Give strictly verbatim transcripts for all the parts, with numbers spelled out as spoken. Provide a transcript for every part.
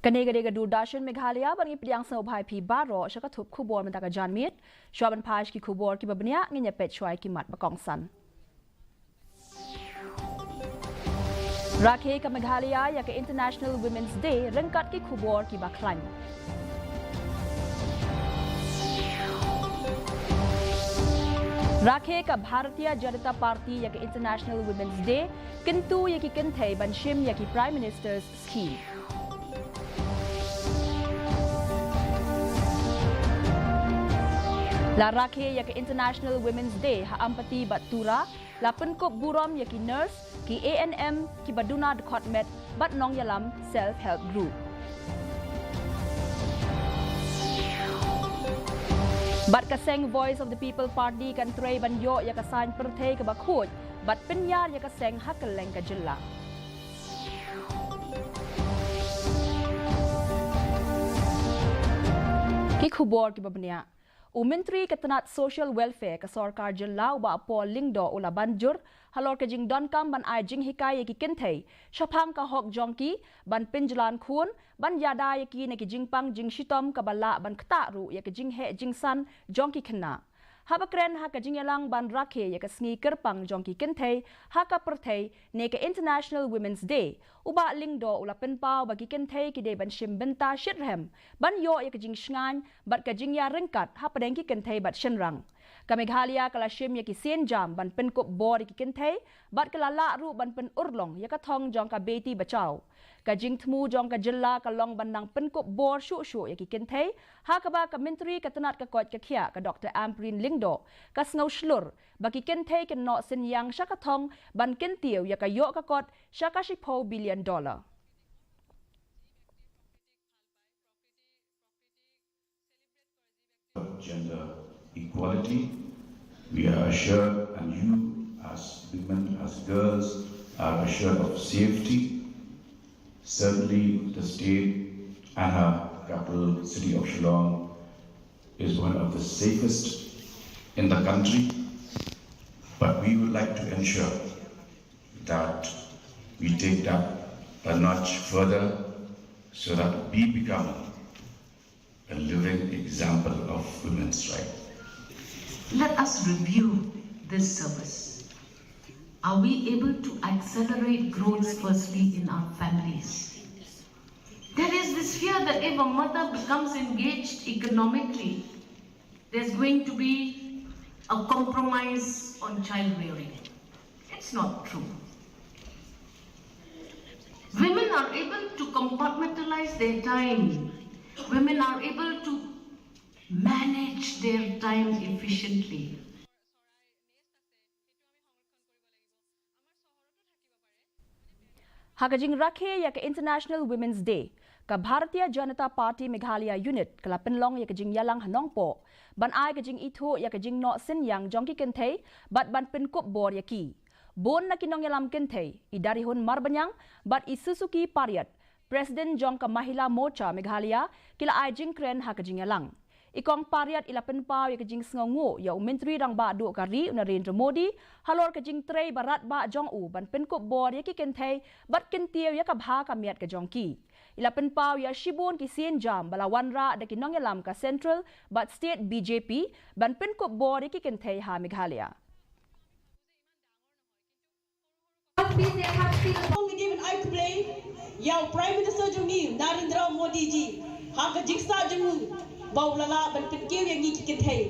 Kane ka dei ka Doordarshan Meghalaya, bad ngi pdiang sngewbha ïa phi baroh sha ka thup khubor mynta ka janmiet. Shuwa ban phai sha ki khubor kiba bniah, ngin ïa peit shuwa ïa ki mat ba kongsan. Rakhe ka Meghalaya ïa ka International Women's Day ryngkat ki khubor kiba khlaiñ. Rakhe ka Bharatiya Janata Party ïa ka International Women's Day, kyntu ïa ki kynthei ban shim ïa ki Prime Minister's Scheme. La rakhe ïa ka International Women's Day ha Ampati bad Tura, la pynkup burom ïa ki nurse, ki A N M, kiba duna dkhot met bad nongïalam self help group. Bad ka seng Voice of the People Party kan trei ban ïoh ïa ka saiñ pyrthei kaba khuid bad pynïar ïa ka seng ha kylleng ka jylla. Ki khubor kiba bniah. U Myntri ka tnat Social Welfare ka sorkar jylla, u Bah Paul Lyngdoh, u la ban jur halor ka jingdonkam ban ai jinghikai ïa ki kynthei shaphang ka hok jong ki ban pynjlan khun, ban ïada ïa ki na ki jingpang jingshitom kaba lah ban ktah ruh ïa ka jingheh jingsan jong ki khynnah. Haba kren ha ka jingïalang ban rakhe ïa ka sngi kyrpang jong ki kynthei ha ka pyrthei ne ka International Women's Day, u Bah Lyngdoh u la pynpaw ba ki kynthei ki dei ban shim bynta shitrhem ban ïoh ïa ka jingshngaiñ bad ka jingïaryngkat hapdeng ki kynthei bad shynrang. Ka Meghalaya ka la shim ïa ki sienjam ban pynkup bor ïa ki kynthei bad ka la lah ruh ban pynurlong ïa ka thong jong ka Beti Bachao. Ka jingthmu jong ka jylla ka long ban nang pynkup bor shuh shuh ïa ki kynthei, ha kaba ka Myntri ka tnat ka koit ka khiah ka Doctor Ampareen Lyngdoh ka sngew shlur ba ki kynthei kin noh synñiang sha ka thong ban kyntiew ïa ka ïoh ka kot sha ka shiphew billion dollar. Gender equality. We are assured, and you as women, as girls, are assured of safety. Certainly, the state and her capital city of Shillong is one of the safest in the country, but we would like to ensure that we take that a notch further so that we become a living example of women's rights. Let us review this service. Are we able to accelerate growth firstly in our families? There is this fear that if a mother becomes engaged economically, there's going to be a compromise on child rearing. It's not true. Women are able to compartmentalize their time. Women are able to manage their time efficiently. Ha ka jingrakhe ïa ka International Women's Day, ka Bharatiya Janata Party Meghalaya Unit ka la pynlong ïa ka jingïalang ha Nongpoh ban ai ka jingithuh ïa ka jingnoh synñiang jong ki kynthei bad ban pynkup bor ïa ki. Bun na ki nongïalam kynthei, i Darihun Marbaniang bad i Suzuki Pariat, President jong ka Mahila Morcha Meghalaya, ki la ai jingkren ha ka jingïalang. I Kong Pariat i la pynpaw ïa ka jingsngewnguh ïa u Myntri Rangbah Duh ka ri, u Narendra Modi, halor ka jingtrei ba radbah jong u ban pynkup bor ïa ki kynthei bad kyntiew ïa ka bha ka miat ka jong ki. I la pynpaw ïa shibun ki sienjam ba la wanrah da ki nongïalam ka Central bad State B J P ban pynkup bor ïa ki kynthei ha Meghalaya. Ngi dei ban ai khublei ïa u Prime Minister jong ngi, Narendra Modi ji, ha ka jingstad jong u ba u la lah ban pynkiew ïa ngi ki kynthei.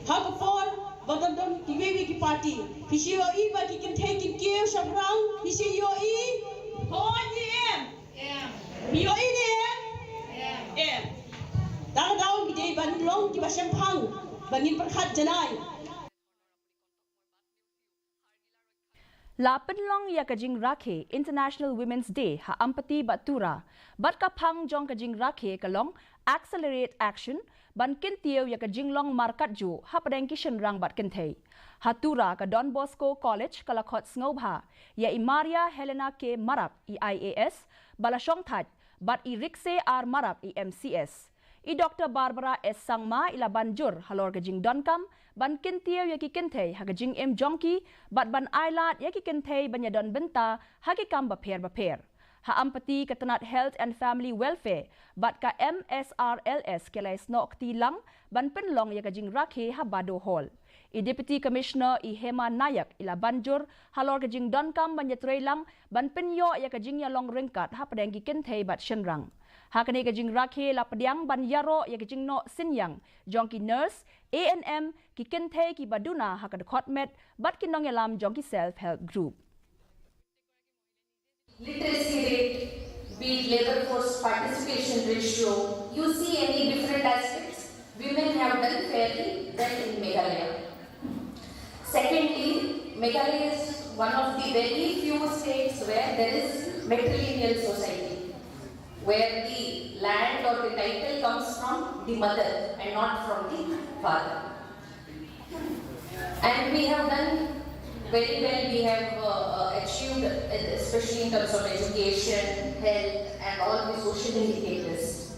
Ha ka por ba don don kiwei kiwei ki party, phi shu ïohi ba ki kynthei kin kiew shaphrang, phi shu ïohi? Hooid ne em? Phi ïohi ne em? Em. Tang daw ngi dei ban long kiba shemphang ba ngin pyrkhat janai. La pynlong ïa ka jingrakhe International Women's Day ha Ampati bad Tura, bad ka phang jong ka jingrakhe ka long Accelerate Action, ban kyntiew ïa ka jinglong markatjuh hapdeng ki shynrang bad kynthei. Ha Tura, ka Don Bosco College ka la khot sngewbha ïa i Maria Helena K Marak, i I A S ba la shongthait, bad i Rikse R Marak, i M C S. I Doctor Barbara S Sangma i la ban jur halor ka jingdonkam ban kyntiew ïa ki kynthei ha ka jingim jong ki bad ban ailad ïa ki kynthei ban ïadon bynta ha ki kam bapher bapher. Ha Ampati ka tnat Health and Family Welfare bad ka M S R L S ki la ïasnoh kti lang ban pynlong ïa ka jingrakhe ha Bado Hall. I Deputy Commissioner i Hema Nayak i la ban jur halor ka jingdonkam ban ïatreilang ban pynïoh ïa ka jingïalong ryngkat hapdeng ki kynthei bad shynrang. Ha kane ka jingrakhe la pdiang ban ïaroh ïa ka jingnoh synñiang jong ki nurse, A N M, ki kynthei kiba duna ha ka dkhot met bad ki nongïalam jong ki self help group. Literacy rate, be it labor force participation ratio, you see any different aspects, women have done fairly well in Meghalaya. Secondly, Meghalaya is one of the very few states where there is matrilineal society, where the land or the title comes from the mother and not from the father. And we have done very well. We have uh, uh, achieved, uh, especially in terms of education, health, and all the social indicators.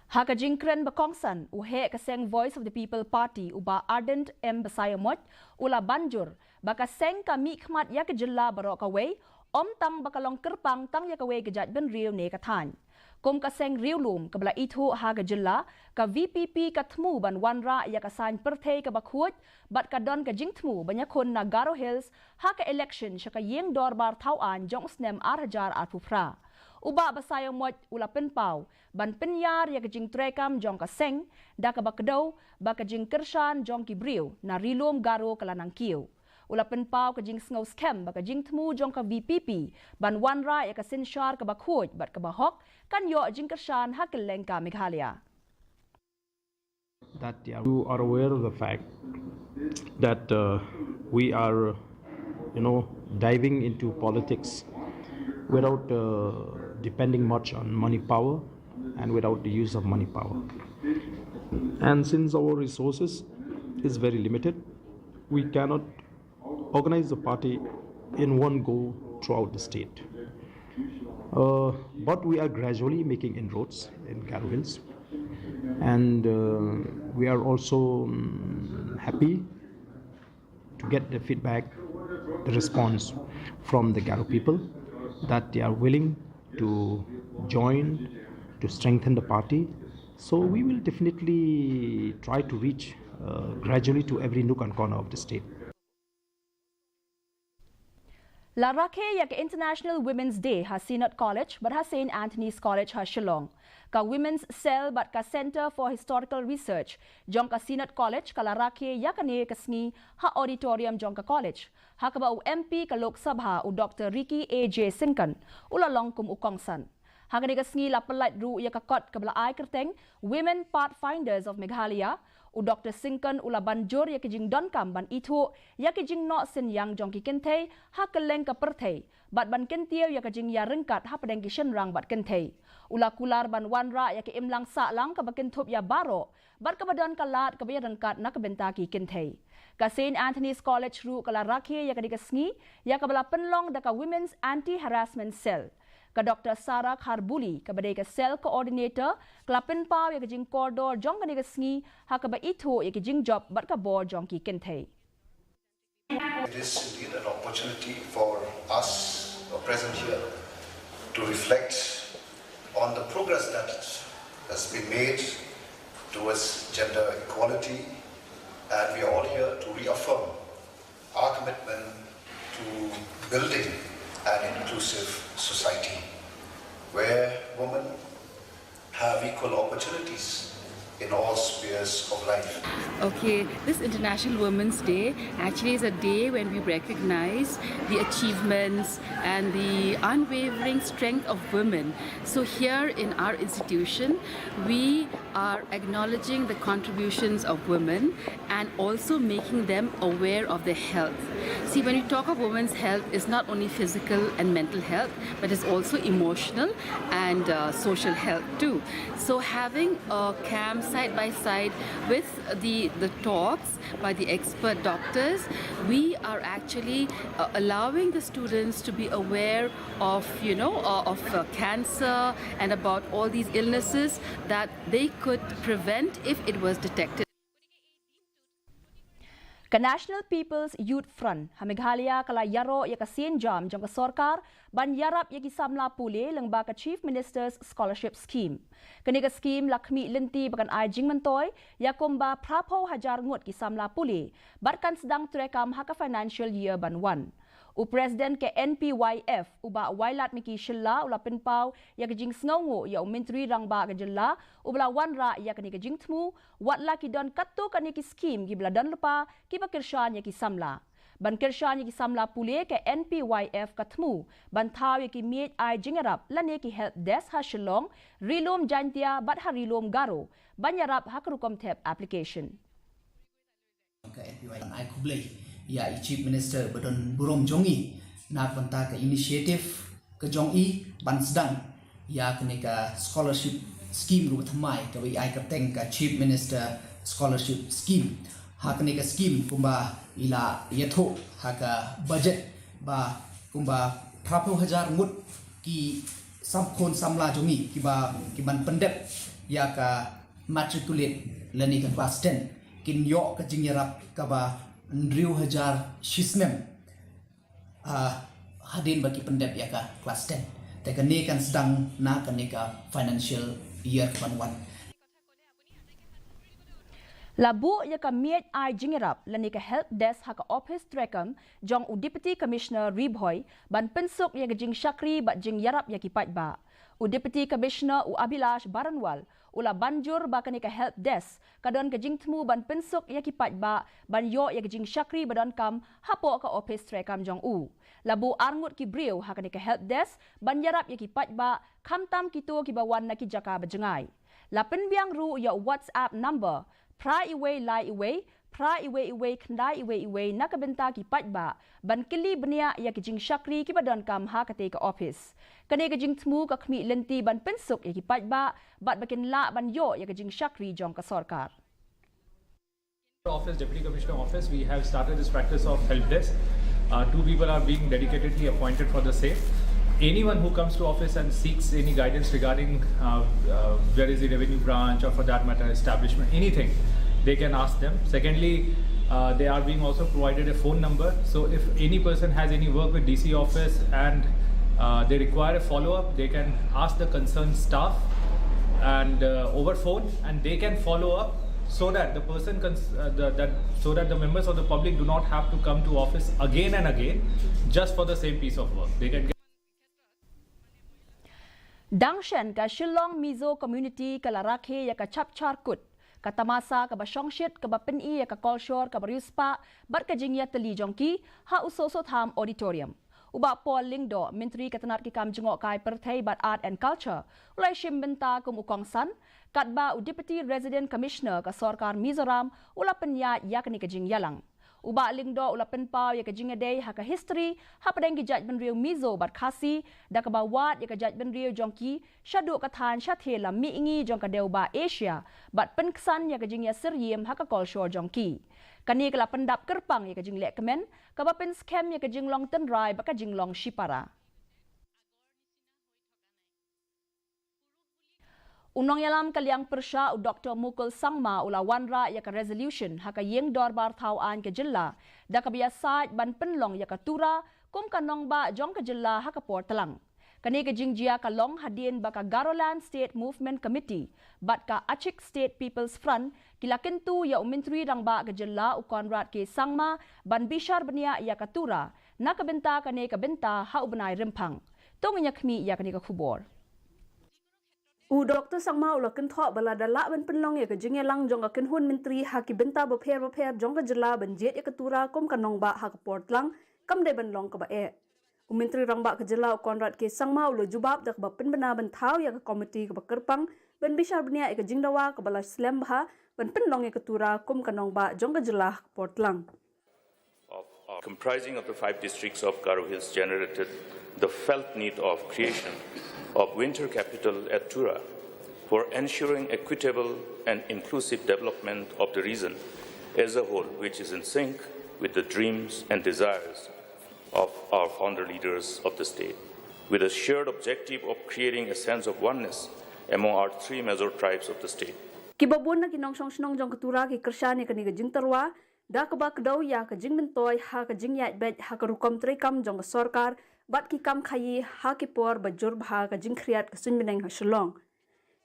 Ha ka jingkren ba kongsan, u heh ka seng Voice of the People Party, u Bah Ardent M Basaiawmoit, u la ban jur ba ka seng ka mihkhmat ïa ka jylla baroh kawei, ym tang ba ka long kyrpang tang ïa kawei ka jaitbynriew ne ka thaiñ. Kum ka seng riewlum kaba la ithuh ha ka jylla, ka V P P ka thmu ban wanrah ïa ka saiñ pyrthei kaba khuid bad ka don ka jingthmu ban ïakhun na Garo Hills ha ka election sha ka ïing dorbar thawaiñ jong u snem ar hajar arphew phra. U Bah Basaiawmoit u la pynpaw ban pynïar ïa ka jingtreikam jong ka seng da kaba kdew ba ka jingkyrshan jong ki briew na Ri Lum Garo ka la nang kiew. U la pynpaw ka jingsngew skhem ba ka jingthmu jong ka V P P ban wanrah ïa ka synshar kaba khuid bad kaba hok kan ïoh jingkyrshan ha kylleng ka Meghalaya. That, yeah, you are aware of the fact that uh, we are, you know, diving into politics without uh, depending much on money power and without the use of money power. And since our resources is very limited, we cannot organize the party in one go throughout the state. Uh, but we are gradually making inroads in Garo Hills, and uh, we are also um, happy to get the feedback, the response from the Garo people that they are willing to join, to strengthen the party. So we will definitely try to reach uh, gradually to every nook and corner of the state. La rakhe ïa ka International Women's Day ha Synod College bad ha Saint Anthony's College ha Shillong. Ka Women's Cell bad ka Centre for Historical Research jong ka Synod College ka la rakhe ïa kane ka sngi ha auditorium jong ka college, ha kaba u M P ka Lok Sabha, u Doctor Ricky A J Syngkon, u la long kum u kongsan. Ha kane ka sngi la pyllait ruh ïa ka kot kaba la ai kyrteng Women Pathfinders of Meghalaya. U Doctor Syngkon u la ban jur ïa ka jingdonkam ban ithuh ïa ka jingnoh synñiang jong ki kynthei ha kylleng ka pyrthei bad ban kyntiew ïa ka jingïaryngkat hapdeng ki shynrang bad kynthei. U la kular ban wanrah ïa ka imlang sahlang kaba kynthup ïa baroh bad kaba don ka lad kaba ïaryngkat na ka bynta ki kynthei. Ka Saint Anthony's College ruh ka la rakhe ïa kane ka sngi ïa kaba la pynlong da ka Women's Anti-Harassment Cell. Ka Doctor Sarah Kharbuli kaba dei ka Cell Coordinator ka la pynpaw ïa ka jingkordor jong kane ka sngi ha kaba ithuh ïa ki jingjop bad ka bor jong ki kynthei. It is indeed an opportunity for us, uh, present here, to reflect on the progress that has been made towards gender equality, and we are all here to reaffirm our commitment to building an inclusive society where women have equal opportunities in all spheres of life. Okay, this International Women's Day actually is a day when we recognize the achievements and the unwavering strength of women. So here in our institution, we are acknowledging the contributions of women and also making them aware of their health. See, when we talk of women's health, it's not only physical and mental health, but it's also emotional and uh, social health too. So having a camp side by side with the, the talks by the expert doctors, we are actually uh, allowing the students to be aware of, you know, uh, of uh, cancer and about all these illnesses that they could prevent if it was detected. Ka National People's Youth Front ha Meghalaya ka la ïaroh ïa ka sienjam jong ka sorkar ban ïarap ïa ki samla pule lyngba ka Chief Minister's Scholarship Scheme. Kane ka scheme la khmih lynti ba kan ai jingmyntoi ïa kumba phraphew hajar ngut ki samla pule bad kan sdang treikam ha ka financial year ban wan. U President ka N P Y F, u Bah Wailadmiki Shylla, u la pynpaw ïa ka jingsngewnguh ïa u Myntri Rangbah ka jylla, u ba la wanrah ïa kane ka jingthmu, wat la ki don katto katne ki scheme ki ba la don lypa ki ba kyrshan ïa ki samla. Ban kyrshan ïa ki samla pule, ka N P Y F ka thmu ban thaw ïa ki miej ai jingïarap lane ki help desk ha Shillong, Ri-lum Jaintia bad ha Ri-lum Garo ban ïarap ha ka rukom thep application. Ka N P Y F ai khublei ïa i Chief Minister ba don burom jong i na ka bynta ka initiative ka jong i ban sdang ïa kane ka scholarship scheme ruh thymmai kaba i ai kyrteng ka Chief Minister Scholarship Scheme. Ha kane ka scheme kumba i la ïathuh ha ka budget ba kumba phraphew hajar ngut ki samkhun samla jong i kiba ki ban pyndep ïa ka matriculate lane ka class ten kin ïoh ka jingïarap kaba hynriew hajar shisnem, ah, hadien ba ki pyndep ïa ka class ten. Te kane kan sdang na kane ka financial year ka ban wan. La buh ïa ka miej ai jingïarap lane ka help desk ha ka ophis treikam jong u Deputy Commissioner Ri Bhoi ban pynsuk ïa ka jingshakri bad jingïarap ïa ki paidbah. U Deputy Commissioner u Abhilash Baranwal u la ban jur ba kane ka help desk ka don ka jingthmu ban pynsuk ïa ki paidbah ban ïoh ïa ka jingshakri ba donkam hapoh ka ophis treikam jong u. La buh arngut ki briew ha kane ka help desk ban ïarap ïa ki paidbah, khamtam kito kiba wan na ki jaka ba jngai. La pynbiang ruh ïa u WhatsApp number phra uwei lai uwei, phra uwei uwei khyndai uwei uwei na ka bynta ki paidbah ban kylli bniah ïa ki jingshakri kiba donkam ha katei ka ophis. Kane ka jingthmu ka khmih lynti ban pynsuk ïa ki paidbah bad ba kin lah ban ïoh ïa ka jingshakri jong ka sorkar. Office, Deputy Commissioner Office, we have started this practice of help desk. Uh, two people are being dedicatedly appointed for the same. Anyone who comes to office and seeks any guidance regarding uh, uh, where is the revenue branch, or for that matter, establishment, anything, they can ask them. Secondly, uh, they are being also provided a phone number. So if any person has any work with D C office and uh, they require a follow-up, they can ask the concerned staff and uh, over phone, and they can follow up so that the person can uh, the, that so that the members of the public do not have to come to office again and again just for the same piece of work. They can get Dang shen, ka Shillong Mizo Community ka la rakhe ïa ka Chapchar Kut, ka tamasa kaba shongshit kaba pyni ïa ka kolshor kaba riewspah bad ka jingïatylli jong ki ha u Soso Tham Auditorium. U Bah Paul Lyngdoh, Myntri ka tnat ki kam jngohkai pyrthei bad Art and Culture, u la ïashim bynta kum u kongsan, katba u Deputy Resident Commissioner ka sorkar Mizoram u la pynïaid ïa kane ka jingïalang. U Bah Lyngdoh u la pynpaw ïa ka jingïadei ha ka history hapdeng ki jaitbynriew Mizo bad Khasi da kaba wad ïa ka jaitbynriew jong ki shaduh ka thaiñ shathie lam mihngi jong ka dewbah Asia bad pynksan ïa ka jingïasyriem ha ka kolshor jong ki. Kane ka la pyndap kyrpang ïa ka jinglehkmen kaba pynskhem ïa ka jinglong tynrai bad ka jinglong shipara. U nongïalam ka liang pyrshah u Doktor Mukul Sangma u la wanrah ïa ka resolution ha ka ïing dorbar thaw aiñ ka jylla da kaba ïasaid ban pynlong ïa ka Tura kum ka nongbah jong ka jylla ha ka por tlang. Kane ka jingjia ka long hadien ba ka Garoland State Movement Committee bad ka Achik State People's Front ki la kyntu ïa u Myntri Rangbah ka jylla u Conrad K Sangma ban bishar bniah ïa ka Tura na ka bynta kane ka bynta ha u bnai Rymphang. To ngin ïa khmih ïa kane ka khubor. U Doktor Sangma u la kynthoh ba lada lah ban pynlong ïa ka jingïalang jong ka kynhun myntri ha ki bynta bapher bapher jong ka jylla ban jied ïa ka Tura kum ka nongbah ha ka por tlang, kam dei ban long kaba eh. U Myntri Rangbah ka jylla u Conrad K Sangma u la jubab da kaba pynbna ban thaw ïa ka komiti kaba kyrpang ban bishar bniah ïa ka jingdawa kaba la slem bha ban pynlong ïa ka Tura kum ka nongbah jong ka jylla ha ka por tlang. of, of comprising of the five districts of Garo Hills generated the felt need of creation of winter capital at Tura for ensuring equitable and inclusive development of the region as a whole, which is in sync with the dreams and desires of our founder leaders of the state, with a shared objective of creating a sense of oneness among our three major tribes of the state. Kiba bun na ki nongshong shnong jong ka Tura ki kyrshan ïa kane ka jingtyrwa Da kaba kdew ïa ka jingmyntoi ha ka jingïaid beit ha ka rukom treikam jong ka sorkar bad ki kam khaïi ha ki por ba jur bha ka jingkhriat ka suiñbneng ha Shillong.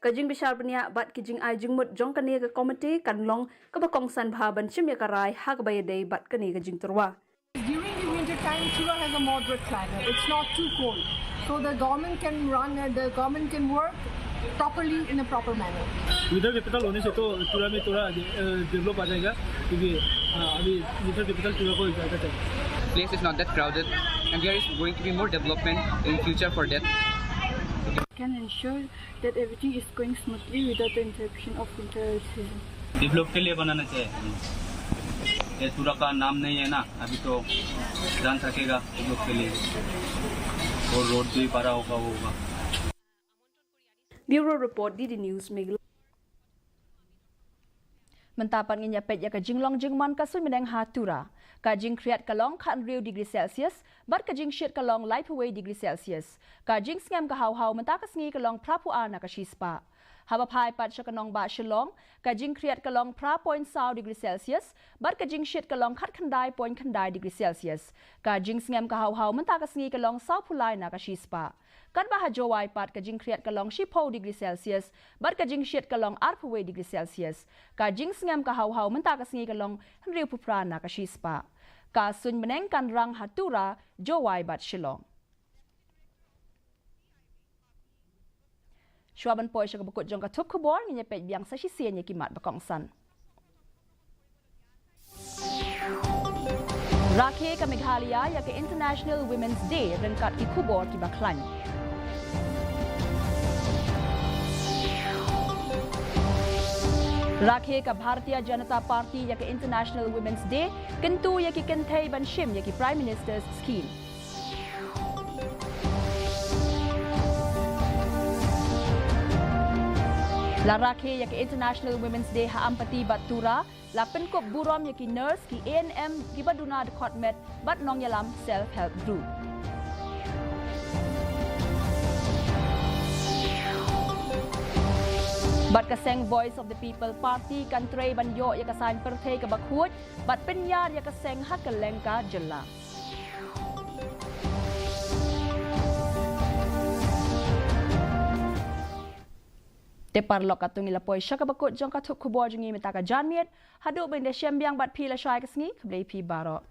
Ka jingbishar bniah bad ki jingai jingmut jong kane ka komiti kan long kaba kongsan bha ban shim ïa ka rai ha kaba ïadei bad kane ka jingtyrwa. During the winter time, Tura has a moderate climate. It's not too cold. So the government can run, uh, the government can work properly in a proper manner. विंटर कैपिटल होने से तो टूरा में थोड़ा डेवलप आ जाएगा, क्योंकि अभी विंटर कैपिटल टूरा को इजाजत है. Place is not that crowded, and there is going to be more development in future for that. Can ensure that everything is going smoothly without the interruption of winter season. डेवलप के लिए बनाना चाहिए. ये टूरा का नाम नहीं है ना, अभी तो ध्यान रखेगा डेवलप के लिए. और रोड भी बड़ा होगा, वो होगा. Bureau Report, D D News, Meghalaya. Mynta pat ngin ïa peit ïa ka jinglong jingman ka suiñbneng ha Tura. Ka jingkhriat ka long khathynriew degree Celsius, bad ka jingshit ka long laiphew wei degree Celsius. Ka jingsngem ka haw haw mynta ka sngi ka long phraphew ar na ka shispah. Haba phai pat sha ka nongbah Shillong, ka jingkhriat ka long phra point saw degree Celsius, bad ka jingshit ka long khatkhyndai point khyndai degree Celsius. Ka jingsngem ka haw haw mynta ka sngi ka long sawphew lai na ka shispah. Katba ha Jowai pat ka jingkhriat ka long shiphew degree Celsius, bad ka jingshit ka long arphew wei degree Celsius. Ka jingsngem ka haw haw mynta ka sngi ka long hynriewphew phra na ka shispah. Ka suiñbneng kan rang ha Tura, Jowai bad Shillong. Shuwa ban poi sha kaba kut jong ka thup khubor, ngin ïa peit biang sa shisien ïa ki mat ba kongsan. Rakhe ka Meghalaya ïa ka International Women's Day ryngkat ki khubor kiba khlaiñ. Rakhe ka Bharatiya Janata Party ïa ka International Women's Day, kyntu ïa ki kynthei ban shim ïa ki Prime Minister's Scheme. La rakhe ïa ka International Women's Day ha Ampati bad Tura, la pynkup burom ïa ki nurse, ki A N M, kiba duna dkhot met, bad nongïalam self help group. Bad ka seng Voice of the People Party kan trei ban ïoh ïa ka saiñ pyrthei kaba khuid, bad pynïar ïa ka seng ha kylleng ka jylla. Te paralok, katto ngi la poi sha kaba kut jong ka thup khubor jong ngi mynta ka janmiet, haduh ban da shem biang bad phi lashai ka sngi, khublei phi baroh.